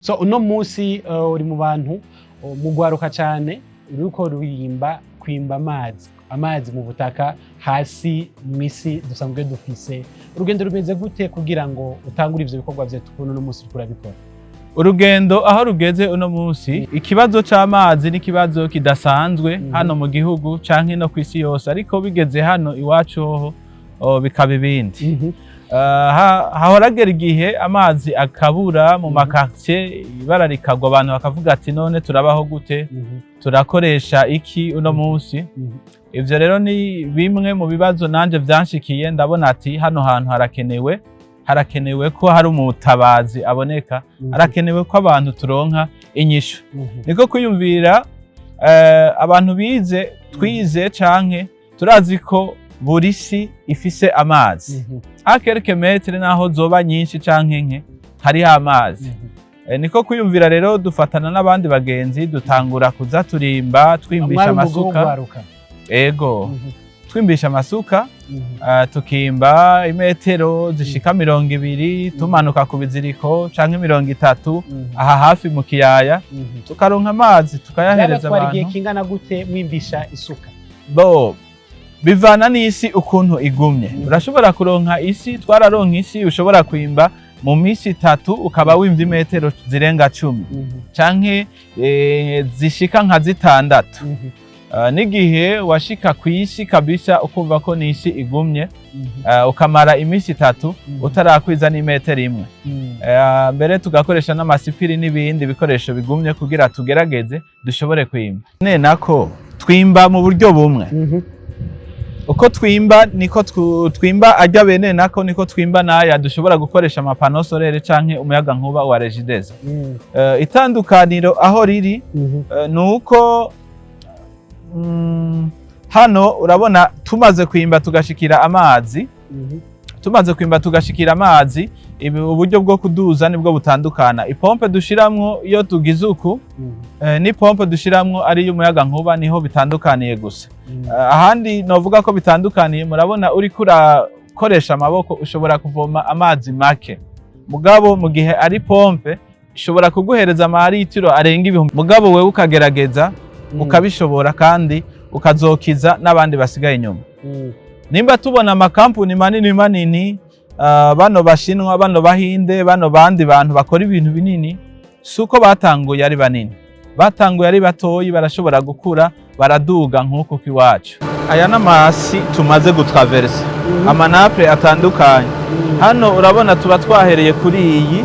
So uno munsi uri mu bantu mugwaruka cyane ruriko rurimba kwimba amazi mu butaka hasi mw'isi dusanzwe dufise. Urugendo rumeze gute kugira ngo utangure ivyo bikorwa vyo tubona uno munsi uriko urabikora? Urugendo aho rugeze uno munsi, ikibazo c'amazi n'ikibazo kidasanzwe hano mu gihugu canke no kw'isi yose, ariko bigeze hano iwacu hoho bikaba ibindi. Hahoragera igihe amazi akabura mu ma quartier, ibara rikagwa, abantu bakavuga ati: "None turabaho gute? Turakoresha iki uno munsi?" Ivyo rero ni bimwe mu bibazo nanje vyanshikiye. Ndabona ati hano hantu harakenewe ko hari umutabazi aboneka, harakenewe ko abantu turonka inyishu. Niko kwiyumvira abantu bize, twize canke turazi ko buri si ifise amazi à quelques mètres, naho zoba nyinshi canke nke, hariho amazi. Niko kwiyumvira rero, dufatana n'abandi bagenzi, dutangura kuza turimba, twimbisha Mwari umugwi amasuka. w'ugwaruka? Ego, twimbisha amasuka, tukimba imetero zishika 20, tumanuka ku biziriko, canke 30 aha hafi mu kiyaya, tukaronka amazi, tukayahereza Byabatwara igihe abantu. kingana gute mwimbisha isuka? Bo bivana n'isi ukuntu igumye. Urashobora kuronka isi, twararonka isi ushobora kwimba mu minsi 3 ukaba wimvye imetero zirenga 10 canke zishika nka 6. N'igihe washika ku isi kabisa ukumva ko n'isi igumye, ukamara iminsi 3 utarakwiza n'imetero 1. Mbere tugakoresha n'amasipiri n'ibindi bikoresho bigumye kugira tugerageze dushobore kwimba. Ne nako twimba mu buryo bumwe. Uko twimba niko twimba ajya bene nako niko twimba n'aya dushobora gukoresha ama panneaux solaires canke umuyaga nkuba wa Regideso. Itandukaniro aho riri ni uko hano urabona tumaze kwimba tugashikira amazi, tumaze kwimba tugashikira amazi, ibi uburyo bwo kuduza nibwo butandukana. Ipompe dushiramwo iyo tugize uku n'ipompe dushiramwo ari iy'umuyaga nkuba, niho bitandukaniye gusa. Ahandi novuga ko bitandukaniye, murabona uriko urakoresha amaboko ushobora kuvoma amazi make, mugabo mu gihe ari pompe ishobora kuguhereza amaritiro arenga ibihumbi, mugabo wewe ukagerageza ukabishobora kandi ukazokiza n'abandi basigaye inyuma. Nimba tubona amakampuni manini manini, bano bashinwa, bano bahinde, bano bandi bantu bakora ibintu binini, si uko batanguye ari banini, batanguye ari batoyi, barashobora gukura, baraduga nk'uku kw'iwacu. Aya n'amasi tumaze gutraversa, ama nappes atandukanye. Hano urabona tuba twahereye kuri iyi,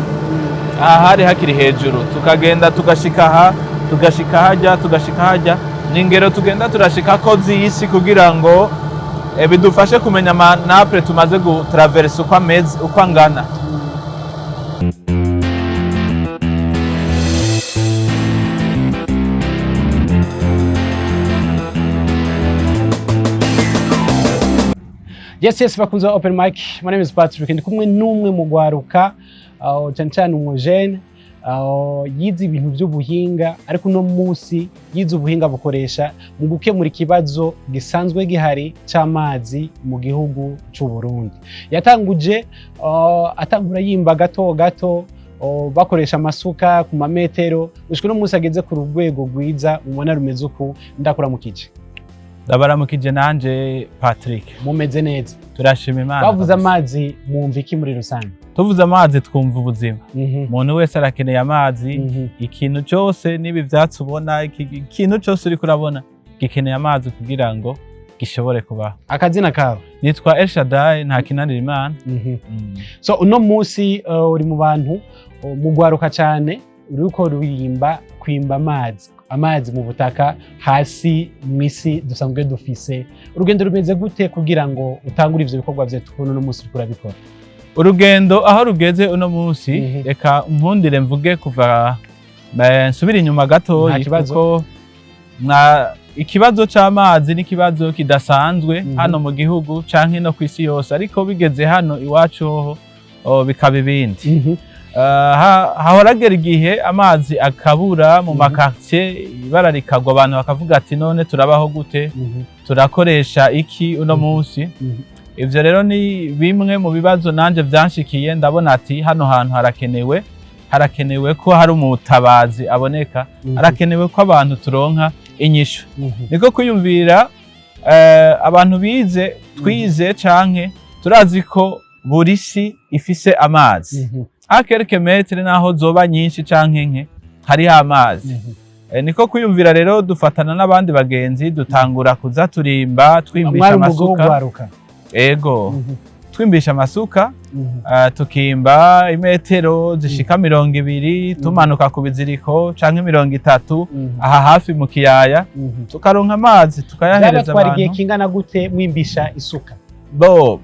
aha hari hakiri hejuru, tukagenda tugashika aha, tugashika hajya, tugashika hajya. Ni ingero tugenda turashika ko z'isi kugira ngo bidufashe kumenya ama nappes tumaze gutraversa uko ameze, uko angana. Yes, bakunze Open Mic. My name is Patrick. Ndi kumwe n'umwe mu gwaruka, cyane cyane umujene yize ibintu by'ubuhinga, ariko uno munsi yize ubuhinga bukoresha mu gukemura ikibazo gisanzwe gihari c'amazi mu gihugu c'u Burundi. Yatanguje atangura yimba gato gato, bakoresha amasuka ku mametero, gushika uno munsi ageze ku rwego rwiza mubona rumeze uku. Ndakuramukije. Ndabaramukije nanje, Patrick. Mumeze neza? Turashima Imana Bavuze kabisa. amazi mwumva iki muri rusange? Tuvuze amazi twumva ubuzima. Umuntu wese arakeneye amazi. Ikintu cyose, n'ibi vyatsi ubona, ikintu cyose uriko urabona gikeneye amazi kugira ngo gishobore kubaho. Akazina kawe? Nitwa El Shaddai nta kinanira Imana. So uno munsi uri mu bantu mugwaruka cyane ruriko rurimba kwimba amazi mu butaka hasi mw'isi dusanzwe dufise. Urugendo rumeze gute kugira ngo utangure ivyo bikorwa vyo tubona uno munsi uriko urabikora? Urugendo aho rugeze uno munsi, reka nkundire mvuge kuva nsubire inyuma gatoyi, Nta kibazo. kuko ikibazo c'amazi n'ikibazo kidasanzwe hano mu gihugu canke no kw'isi yose, ariko bigeze hano iwacu hoho bikaba ibindi. Hahoragera igihe amazi akabura mu ma quartier, ibara rikagwa, abantu bakavuga ati: "None turabaho gute? Turakoresha iki uno munsi?" Ivyo rero ni bimwe mu bibazo nanje vyanshikiye. Ndabona ati hano hantu harakenewe Harakenewe ko hari umutabazi aboneka, harakenewe ko abantu turonka inyishu. Niko kwiyumvira, abantu bize, twize canke turazi ko buri si ifise amazi, à quelques mètres, naho zoba nyinshi canke nke, hariho amazi. Niko kwiyumvira rero, dufatana n'abandi bagenzi, dutangura kuza turimba, twimbisha Mwari umugwi amasuka. w'ugwaruka? Ego, twimbisha amasuka, tukimba imetero zishika 20, tumanuka ku biziriko, canke 30, aha hafi mu kiyaya, tukaronka amazi, tukayahereza Byabatwara igihe abantu. kingana gute mwimbisha isuka? Bo,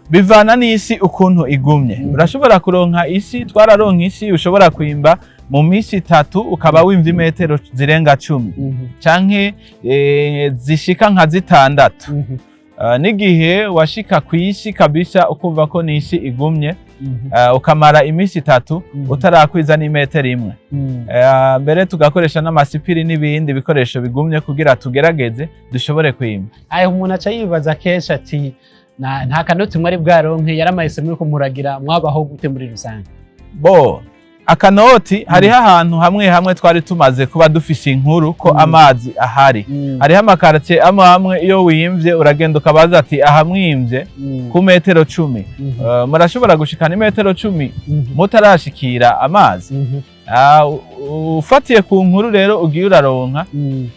bivana n'isi ukuntu igumye. Urashobora kuronka isi, twararonka isi ushobora kwimba mu minsi 3, ukaba wimva imetero zirenga 10 canke zishika nka 6. N'igihe washika ku isi kabisa ukumva ko n'isi igumye, ukamara iminsi 3 utarakwiza n'imetero 1. Mbere tugakoresha n'amasipiri n'ibindi bikoresho bigumye kugira tugerageze dushobore kwimba. Ayo umuntu aca yibaza kenshi ati nta kanoti mwari bwaronke, yaramahise muri kumuragira, mwabaho gute muri rusange? Bo, akanoti, hariho ahantu hamwe hamwe twari tumaze kuba dufise inkuru ko amazi ahari. Hariho amakartie amwe amwe, iyo wimvye uragenda ukabaza ati: "Aha mwimvye ku metero 10, murashobora gushikana imetero 10 mutarashikira amazi?" Ufatiye ku nkuru rero ugiye uraronka,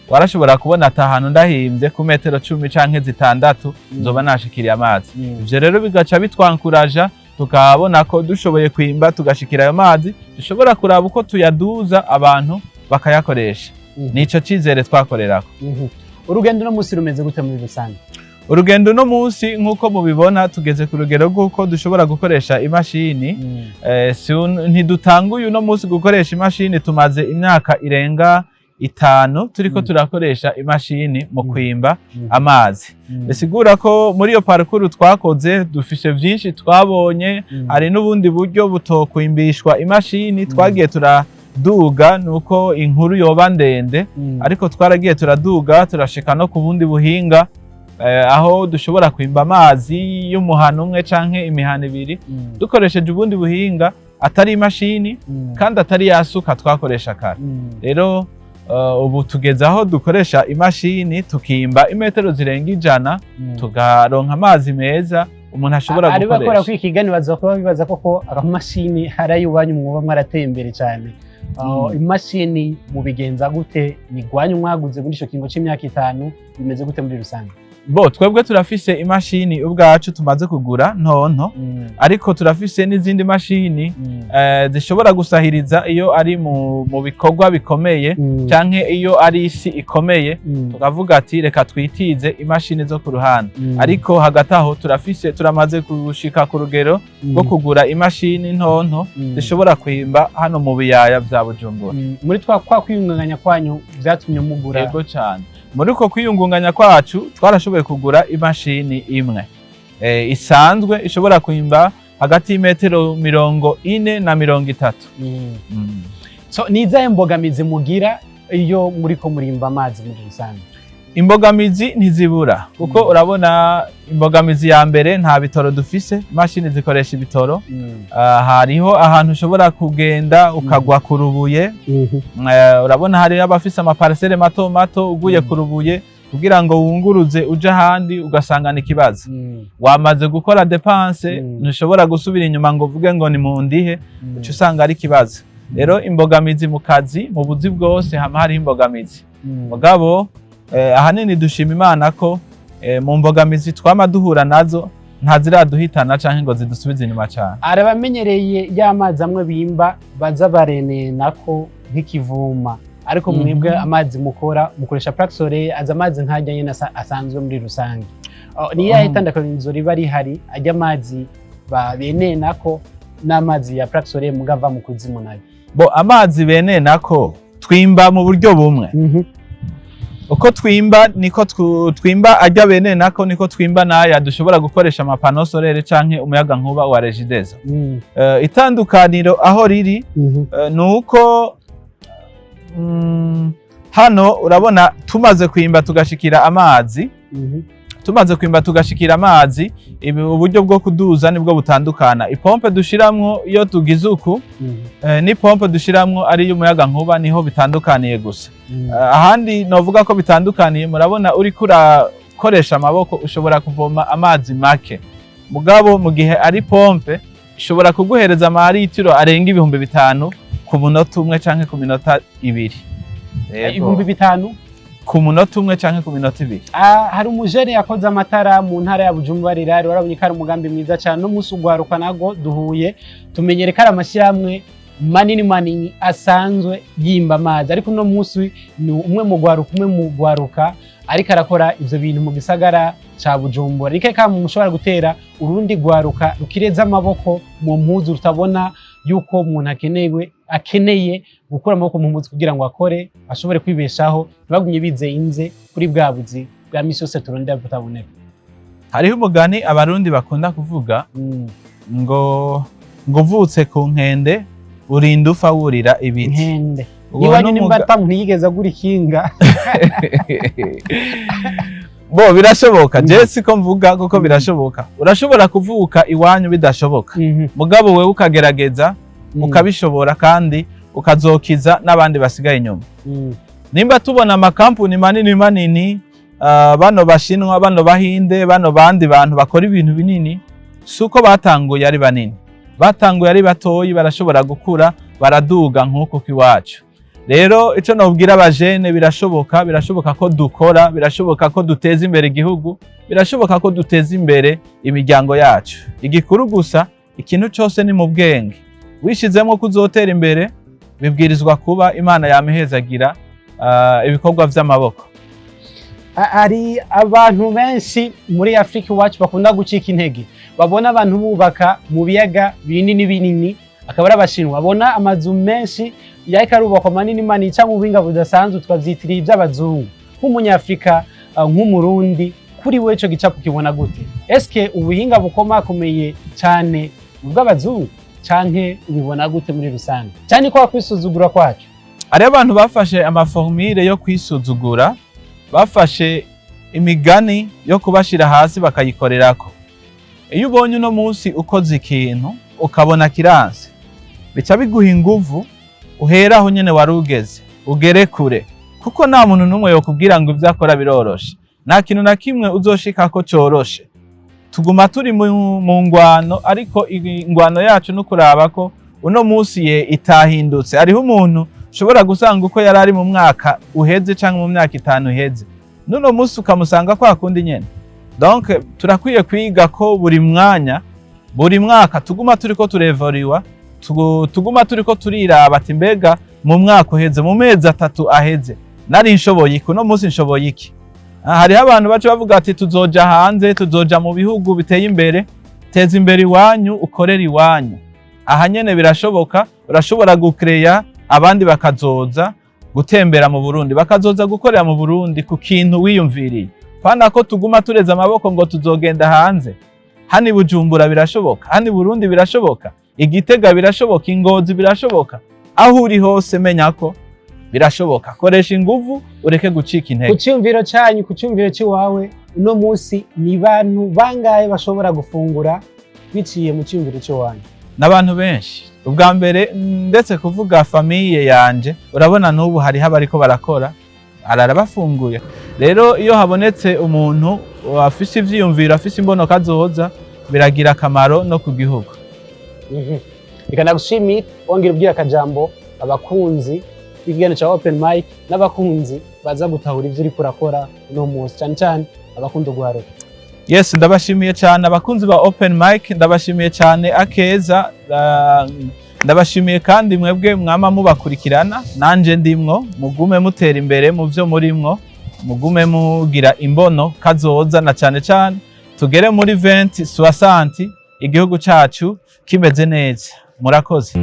warashobora kubona ati: "Ahantu ndahimvye ku metero 10 canke 6, nzoba nashikiriye amazi." Ivyo rero bigaca bitwankuraja, tukabona ko dushoboye kwimba tugashikira ayo mazi, dushobora kuraba uko tuyaduza, abantu bakayakoresha. Nico cizere twakorerako. Urugendo uno munsi rumeze gute muri rusange? Urugendo uno munsi, nk'uko mubibona, tugeze ku rugero rw'uko dushobora gukoresha imashini. Ntidutanguye uno munsi gukoresha imashini, tumaze imyaka irenga 5 turiko turakoresha imashini mu kwimba amazi. Bisigura ko muri iyo parcours twakoze dufise vyinshi twabonye. Hari n'ubundi buryo butokwimbishwa imashini twagiye turaduga, nuko inkuru yoba ndende, ariko twaragiye turaduga, turashika no ku bundi buhinga, aho dushobora kwimba amazi y'umuhana umwe canke imihana ibiri dukoresheje ubundi buhinga atari imashini kandi atari yasuka twakoresha kare. Rero ubu tugeze aho dukoresha imashini, tukimba imetero zirenga 100, tukaronka amazi meza umuntu ashobora Ari bakora gukoresha. kuri iki kiganiro baza kuba bibaza koko akamashini hari iwanyu mwoba mwarateye imbere cyane. Imashini mubigenza gute? Ni gwanyu mwaguze muri ico kiringo c'imyaka 5? Bimeze gute muri rusange? Bo, twebwe turafise imashini ubwacu tumaze kugura ntonto, ariko turafise n'izindi mashini zishobora gusahiriza iyo ari mu bikorwa bikomeye canke iyo ari isi ikomeye, tukavuga ati: "Reka twitize imashini zo ku ruhande." Ariko hagati aho turafise, turamaze gushika ku rugero rwo kugura imashini ntonto zishobora kwimba hano mu biyaya vya Bujumbura. Muri twa kwa kwiyungunganya kwanyu vyatumye mugura? Yego cane, muri uko kwiyungunganya kwacu twarashoboye kugura imashini imwe isanzwe ishobora kwimba hagati y'imetero 40 na 30. So ni izahe mbogamizi mugira iyo muriko murimba amazi muri rusange? Imbogamizi ntizibura, kuko urabona, imbogamizi ya mbere, nta bitoro dufise, imashini zikoresha ibitoro. Hariho ahantu ushobora kugenda ukagwa ku rubuye. Urabona hariho abafise amaparcelles mato mato, uguye ku rubuye kugira ngo wunguruze uje ahandi, ugasangana ikibazo, wamaze gukora dépense, ntushobora gusubira inyuma ngo uvuge ngo ni mundihe, uca usanga ari ikibazo. Rero imbogamizi mu kazi, mu buzi bwose hama hariho imbogamizi. Mugabo ahanini dushima Imana ko mu mbogamizi twama duhura nazo ntaziraduhitana canke ngo zidusubize inyuma cane. Arabamenyereye ya mazi amwe bimba baza barenenako nk'ikivuma, ariko mwebwe amazi mukora mukoresha plaque solaire, aza amazi nk'ajya nyene asanzwe muri rusange. Oh, ni yahe tandukanirizo riba rihari ajya amazi benenako n'amazi ya plaque solaire mugava mu kuzimu nayo? Bo, amazi bene nako twimba mu buryo bumwe. Uko twimba niko twimba ajya bene nako, niko twimba n'aya dushobora gukoresha amapanneaux solaires canke umuyaga nkuba wa Regideso. Itandukaniro aho riri ni uko hano urabona tumaze kwimba tugashikira amazi, Tumaze kwimba tugashikira amazi, uburyo bwo kuduza nibwo butandukana. Ipompe dushiramwo iyo tugize uku n'ipompe dushiramwo ari iy'umuyaga nkuba, niho bitandukaniye gusa. Ahandi novuga ko bitandukaniye, murabona uriko urakoresha amaboko ushobora kuvoma amazi make, mugabo mu gihe ari pompe ishobora kuguhereza amaritiro arenga 5000 ku munota umwe canke ku minota 2. Yego. 5000? Ku munota umwe canke ku minota 2. Ah, hari umujene yakoze amatara mu ntara ya Bujumbura rirari, warabonye ko ari umugambi mwiza cyane. No munsi ugwaruka nago duhuye, tumenyere ko ari amashyirahamwe manini manini asanzwe yimba amazi, ariko uno munsi ni umwe mu gwaruka ariko arakora ivyo bintu mu gisagara ca Bujumbura. Rike kama mushobora gutera urundi gwaruka rukireza amaboko mu mpuzu, rutabona yuko umuntu akeneye gukura amaboko mu mpuzu kugira ngo akore ashobore kwibeshaho, ntibagumye bizeye inze kuri bwa buzi bwa misi yose turondera butaboneka. Hariho umugani Abarundi bakunda kuvuga ngo uvutse ku nkende urinda ufa wurira ibiti. Inkende. Uwo Iwanyu nimba ata muntu yigeze agura ikinga. Bo birashoboka, je siko mvuga kuko birashoboka. Urashobora kuvuka iwanyu bidashoboka, mugabo wewe ukagerageza ukabishobora kandi ukazokiza n'abandi basigaye inyuma. Nimba tubona amakampuni manini manini, bano Bashinwa, bano Bahinde, bano bandi bantu bakora ibintu binini, si uko batanguye ari banini, batanguye ari batoyi, barashobora gukura baraduga nk'uko kw'iwacu. Rero ico nobwira abajene, birashoboka, birashoboka ko dukora, birashoboka ko duteza imbere igihugu, birashoboka ko duteza imbere imiryango yacu. Igikuru gusa, ikintu cose ni mu bwenge. Wishizemo ko uzotera imbere, bibwirizwa kuba. Imana yamihezagira ibikorwa vy'amaboko. Hari abantu benshi muri Afurika iwacu bakunda gucika intege, babona abantu bubaka mu biyaga binini binini, akaba ari Abashinwa, babona amazu menshi yariko arubakwa manini manini cyangwa ubuhinga budasanzwe, tukavyitiriye iby'abazungu. Nk'Umunyafurika, nk'Umurundi, kuri we ico gicapo kibona gute? Eske ubuhinga bukomakomeye cyane ubw'abazungu, canke ubibona gute muri rusange, cyane ko kwisuzugura kwacu? Hariho abantu bafashe ama formules yo kwisuzugura, bafashe imigani yo kubashira hasi bakayikorerako. Iyo ubonye uno munsi ukoze ikintu ukabona kiranse, bica biguha inguvu uhera aho nyene wari ugeze ugere kure, kuko nta muntu n'umwe yokubwira ngo ivyo akora biroroshe. Nta kintu na kimwe uzoshikako coroshe. Tuguma turi mu ngwano, ariko ingwano yacu no kuraba ko uno munsi ye itahindutse. Hariho umuntu ushobora gusanga uko yari ari mu mwaka uheze canke mu myaka 5 uheze, n'uno munsi ukamusanga kwa kundi nyene. Donc turakwiye kwiga ko buri mwanya, buri mwaka tuguma turiko turevoriwa, tuguma turiko turiraba ati: mbega mu mwaka uheze, mu mezi 3 aheze, nari nshoboye iki? Uno munsi nshoboye iki? Hariho abantu baca bavuga ati tuzoja hanze, tuzoja mu bihugu biteye imbere. Teza imbere iwanyu, ukorere iwanyu. Aha nyene birashoboka, urashobora gukereya abandi bakazoza gutembera mu Burundi, bakazoza gukorera mu Burundi ku kintu wiyumviriye, pana ko tuguma tureze amaboko ngo tuzogenda hanze. Hano i Bujumbura birashoboka, hano i Burundi birashoboka, i Gitega birashoboka, i Ngozi birashoboka. Aho uri hose menya ko birashoboka. Koresha inguvu, ureke gucika Ku intege. cyumviro cyanyu, ku cyumviro cy'iwawe, uno munsi ni bantu bangahe bashobora gufungura biciye mu cyumviro cy'iwanyu? N'abantu benshi. Ubwa mbere, ndetse kuvuga famille yanje, urabona n'ubu hariho abariko barakora, arara bafunguye. Rero iyo habonetse umuntu afise ivyiyumviro, afise imbono kazoza, biragira akamaro no ku gihugu. Reka nagushimire, wongera ubwira akajambo abakunzi b'ikiganiro cya Open Mic n'abakunzi baza gutahura ivyo uriko urakora uno munsi, cyane cyane abakunda ugwaruka. Yes, ndabashimiye cyane abakunzi ba Open Mic, ndabashimiye cyane akeza, ndabashimiye kandi mwebwe mwama mubakurikirana, nanje ndimwo. Mugume mutera imbere mu vyo murimwo, mugume mugira imbono kazoza, na cyane cyane tugere muri 2060 igihugu cacu kimeze neza. Murakoze.